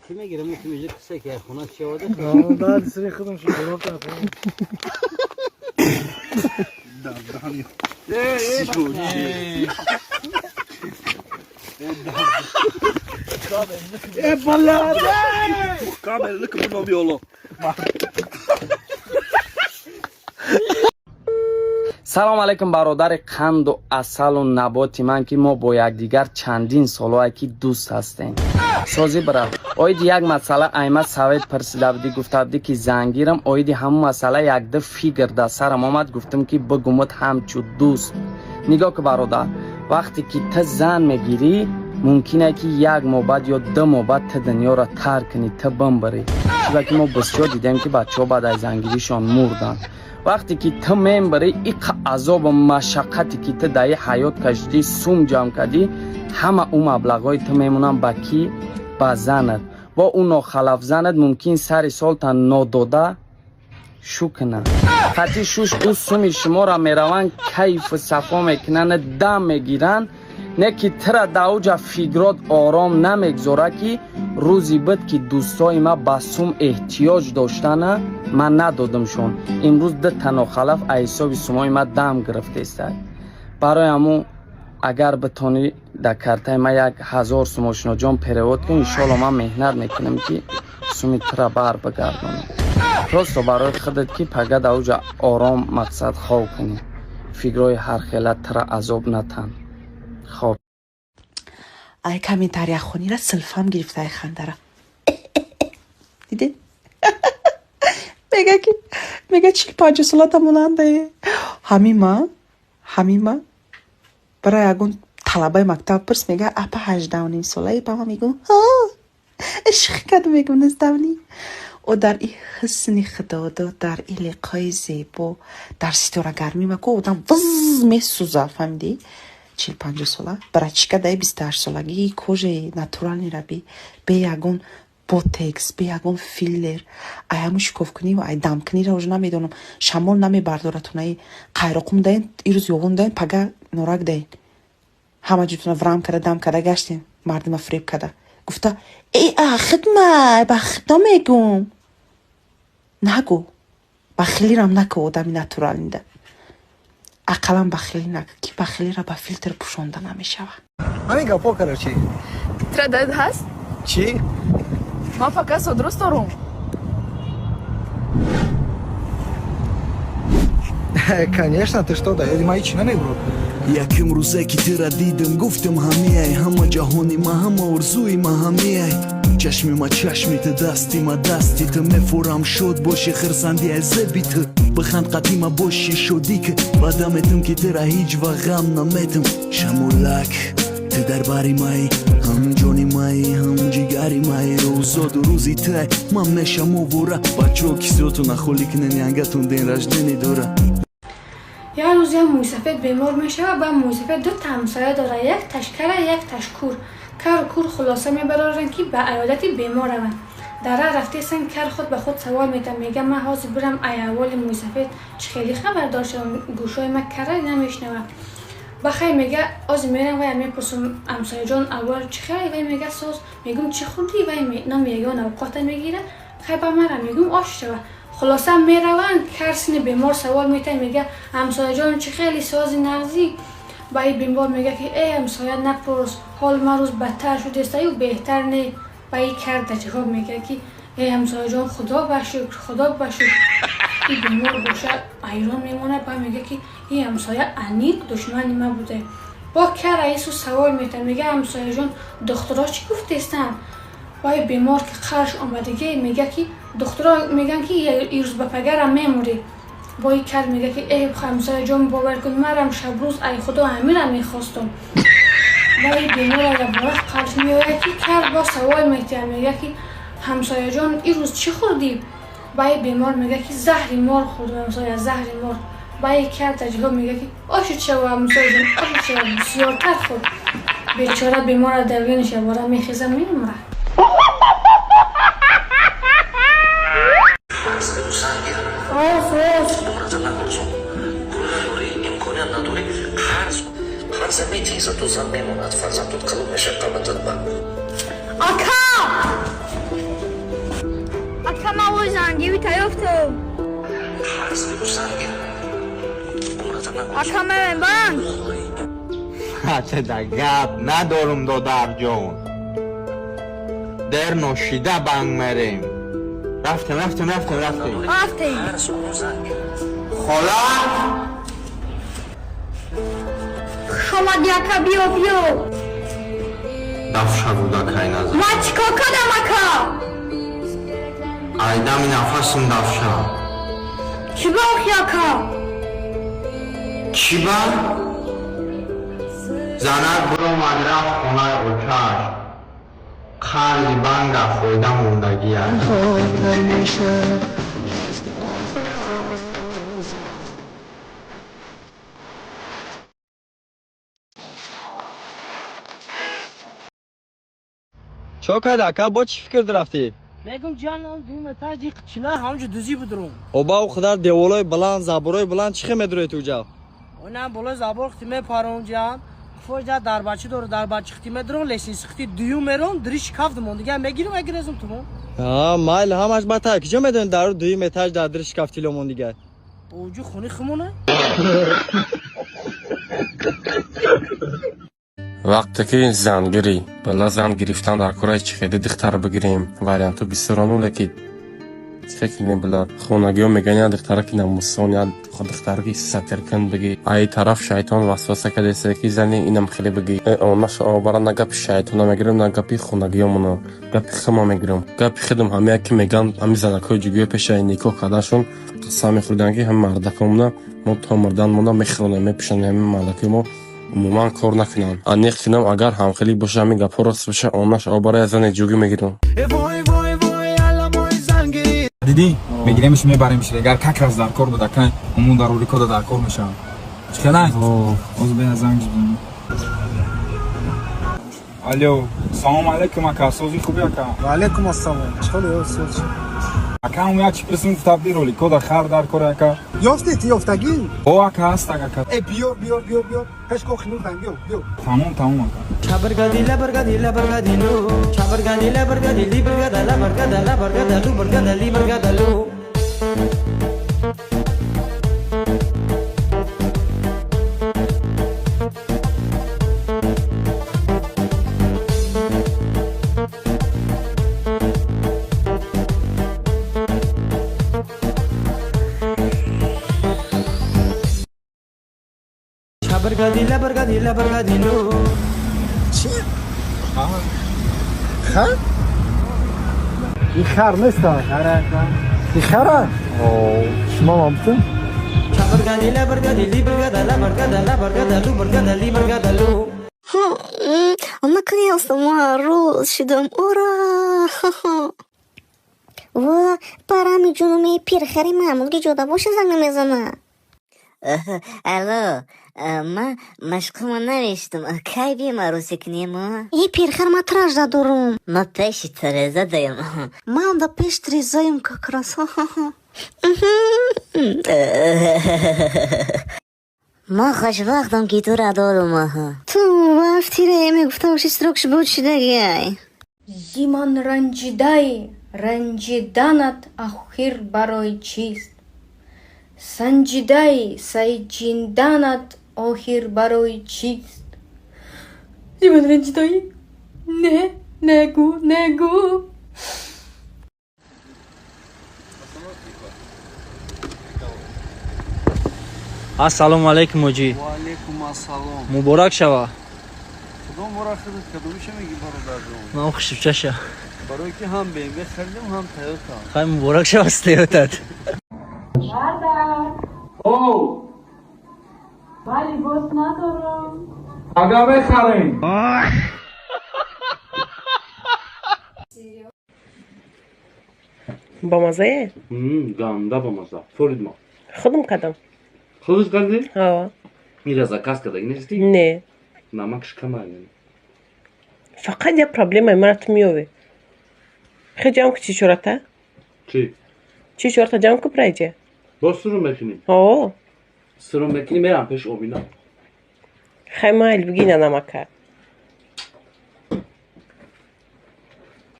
Ки мегирам, ки меҷа киса ки хона чиёда. Дар сири худам шуд. Салом алейкум, бародари қанду асалу наботи ман, ки мо бо якдигар чандин солҳое ки дӯст ҳастем. Созӣ, брат, оиди як масъала айма совет пурсида будӣ, гуфта будӣ, ки зангирам. Оиди ҳамун масъала якду фикр дар сарам омад, гуфтам, ки бигумуд ҳамчу дӯст. Нигоҳ ки, бародар, вақте ки ту зан мегирӣ, мумкине ки як моҳ баъд ё 2 моҳ баъд ту дунёро тарк кунӣ, ту бимбирӣ, чунки мо бисёр дидем, ки бачаҳо баъд аз зангиришон мурданд. Вақте ки ту мембирӣ, иқа азобу машаққате ки ту дар ин ҳаёт кашидӣ, сум ҷамъ кардӣ, ҳама ӯ маблағҳои ту мемонанд ба кӣ? Ба занат. Бо ӯ нохалаф занат мумкин сари солта нодода шу кунад. Хати шуш ӯ суми шуморо мераванд, кайфу сафо мекунанд, дам мегиранд, не ки тира даоҷа фикрот ором намегзора, ки рӯзи буд, ки дӯстои ма ба сум эҳтиёҷ доштана, ман надодамшон, имрӯз ду нохалаф аз ҳисоби сумои ма дам гирифтеста. Барои ҳамун, агар битонӣ, дар картаи ма 1000 сумошиноҷон перевод кун. Иншоалло, ман меҳнат мекунам, ки суми тира бар бигардонам. Просто барои худат, ки пага даоҷа ором, мақсад, хоб кунӣ, фикрҳои ҳархела тира азоб натан. Хоб. Ай комментария хонира силфам гирифта, ай хандара дидед. Мега ки мега 40-50 солата монандае. Ҳамима барои ягон талабаи мактаб пурс, мега: «Апа, 18.5 солаи?» Ба ман мегум: «Ҳа, ишқ кардам». Мегум: «19.5». О, дар и ҳусни худодод, дар и лиқои зебо, дар ситорагармӣ ма ку одам вз месӯза, фаҳмидӣ? 40-50 сола брачка даи 28 солагии кожаи натуральный раби, бе ягон ботекс, бе ягон филлер, ай ҳамун шикофкунӣ ва ай дамкунира уже намедонам, шамол намебардоратунаи қайроқум даин, ирӯз ёвон даин, пага норак даин, ҳама ҷутуна врам када, дам када гаштем, мардима фиреб када, гуфта: «Э, ахидма ба худо мегум». Нагӯ, бахилирам наку. Одами натуральный да ақаллан бахилӣ нака, ки бахилира ба филтр пӯшонда намешавад. Ҳамин гапҳо, короче. Тра дад ҳаст? Чӣ? Ман фақат содрӯз дорум. Конечно, ты что, да ма ҳичи намебурд. Яким рӯзе ки тира дидам, гуфтам: ҳамияй ҳама ҷаҳони ма, ҳама орзуи ма ҳамияй. Чашми ма чашми ту, дасти ма дасти ту, мефурам шод боши, хирсанди аз зеби ту, биханд қадима боши шодӣ, ки ваъда метам, ки тира ҳеҷ вақт ғам наметам. Шамолак, ту дар бари май, ҳам ҷони май, ҳам ҷигари май, рӯзоду рӯзи тай ман мешам овора. Бачо, кисиёту нахолӣ кунен, янгатун день рождения дора. Як рӯз як мӯйсафед бемор мешавад ва мӯйсафед ду та ҳамсоя дорад, як ташкара, як ташкур. Кару кур хулоса мебароранд, ки ба аёдати бемор раванд. Дар раҳ рафтесан, кар худ ба худ савол медиҳад, мега: «Ман ҳозир бирам, ай аҳволи мӯйсафед чӣ хеле хабардор шавам? Гӯшҳои ма кара, намешнавад». Ба хай, мега, ҳозир мерам, вая мепурсам: «Ҳамсояҷон, аҳвол чӣ хел?» Вай мега: «Соз». Мегум: «Чӣ хӯрдӣ?» Вай номи ягон авқота мегира. «Хай, ба мара мегум, ош шава». Хулоса, мераванд. Кар сини бемор савол метаҳад, мега: «Ҳамсояҷон, чӣ хеле, сози, нағзӣ?» Ба ин бемор мега, ки: «Э, ҳамсоя, напурс, ҳол ман рӯз бадтар шудестаю, беҳтар не». Ба ин кар дар ҷавоб мега, ки: «Э, ҳамсояҷон, худо ба шукр, худо ба шукр». Ин бемор боша ҳайрон мемонад, ба мега, ки ин ҳамсоя аниқ душмани ман буде. Бо кар аису савол метаҳад, мега: «Ҳамсояҷон, духтуро чӣ гуфтестанд?» Вай бемор, ки қарш омадагӣ, мега, ки духтуро мегӯянд, ки ирӯз ба пагарам мемурӣ. Бо ин кар мега, ки: «Э, ҳамсояҷон, бовар кун, марам шабрӯз ай худо ҳамира мехостум». Вай бемора якбора қарш меояд, ки кар бо савол метиҳад, мега, ки: «Ҳамсояҷон, ирӯз чӣ хӯрдӣ?» Вай бемор мега, ки: «Заҳри мор хӯрдам, ҳамсоя, заҳри мор». Вай кар дар ҷавоб мега, ки: «Ошид шава, ҳамсояҷон, ошид шава, бисёртар хӯр». Бечора бемора давлениш якбора мехеза, мемурад. Имконият надорӣ, қарз, қарза метиҳӣ, ту зан мемонад, фарзандот калон мешавад, қабатат ба Ака. ёфтагиви таёфтам. Қарз бигу, зан гир. Умрата нагузор. Ака, мевем банк. Ачада гап надорум, додарҷон. Дер ношида банк мерем. Рафтем, рафтем, рафтем, рафтем. Рафтем. Қарз куну, зан гир. Хола. Хуш омадӣ, ака, биё, биё. Дафша гудакай назар. Ман чӣ кор кардам, ака? Айдами нафасум дафша. Чӣ ба охи, ака? Чӣ ба? Занак биромад, рафт хонаи очааш. Қарзи банка фоида мондагиаш. Чо кард, ака, бо чӣ фикр рафтӣ? Мегум ҷанам дуюм этаж чила ҳамҷо дузӣ будурум. Оба у қадар деволои баланд, заборои баланд, чӣ хел медурои ту ҷав? Онам болои забор хти мепаром ҷан. Фоҷа дарбачи дору, дарбачи хти медурум, лестница хти дуюм мером, дри шкаф димон дига мегирим, мегирезум тумон. А, майли, ҳамаш ба тай. Киҷо медонӣ дару дуюм этаж дар дри шкаф тиломон дигар? Оҷу хуни хумона. Вақте ки зангирӣ бала зан гирифтан дар кораи чӣ хеле духтар бигирем, варианту бисёрану, леки чӣ кунем, била хонагиҳо мегӯянд, як духтараки намусон, як духтараки сатиркун бигӣ. Аи тараф шайтон васваса кардеса, ки зани инам хеле бигӣ. Наша обара, на гапи шайтона мегирам, на гапи хонагиёмона, гапи худма мегирам. Гапи худам ҳамея ки мегӯянд, ҳами занакҳои ҷугӯё пешаи никоҳ карданшон қасам мехӯрданд, ки ҳами мардакомона мо то мурданмона мехӯронем, мепӯшонем, ҳами мардакои мо умуман кор накунанд. Аниқ кинам, агар ҳамхелӣ боша, ҳамин гапҳо рост боша, онаш обара я зане ҷугӣ мегирам. Дидӣ, мегиремш, мебаремш, агар как раз дар кор буда, кай умун дар роликода дар кор мешавам. Чӣ хелай? Оз бея занг бизанам. Алло, салом алейкум, ака, сози хуби, ака? Ва алейкум ассалом. Чӣ ҳоли, соз? Ака, ҳам як чӣ присм гуфтабди, роликода хар дар кор, ака. Ёфтед, ёфтагӣ? О, ака, ҳастак, ака. Э, биё, биё, биё, биё. Пешгоҳ хинурдан, биё, биё. Тамом, тамом, ака. Чабаргади лабаргади лабаргади лу чабаргади лабаргади либаргада лабаргада лабаргада лу баргада либаргада лу. Чабаргади лабаргади лабаргади лу. Чӣ? Хар? И хар неста? И хара? Шумо мамтун? Чабаргади лабаргади либаргада лабаргада лабаргада лу баргада либаргада лу. Наконец-то ма рӯз шудам, ура! Ва, парами ҷунуми пирхари маъмулги ҷода боша, занг намезана. Алло, ман машқума навиштум, кай бием арӯсӣ кунем? И пирхар, ма тражда дорум. Ма пеши тереза даем. Ман да пеш трезаем как раз. Ма хушбахтам, ки тура дорум. Ту вафтире мегуфтам, шистрокш буд шидагиай. Зиман ранҷидаи, ранҷиданат ахир барои чист? Санҷидаи, сайҷинданат охир барои чист? Зиман ранҷидаи? Не, негӯ, негӯ. Ассалому алайкум, ҳоҷӣ. Ва алайкум ассалом. Муборак шава. Худо мора худат кадомиша мегӣ, бародарҷон? Ман хушибчаша. Барои ки ҳам БМВ харидам, ҳам Тойота. Хай, муборак шава с Тойотат. Бардар. Оу. Ман либос надорам. Ага, бехарем. Бамазае? Ганда бамаза. Форидма. Худам кардам. Худат кардӣ? Ҳа. Ира заказ кардаги нестӣ? Не. Намакш камай. Фақат як проблемаи мара ту меёвӣ. Хе ҷамъ ку чишората? Чӣ? Чишората ҷамъ ку, прайҷа. Боз сурум мекунӣ? Ҳо. Сурум мекунӣ, мерам пеш обина. Хай, майл, бигина намака.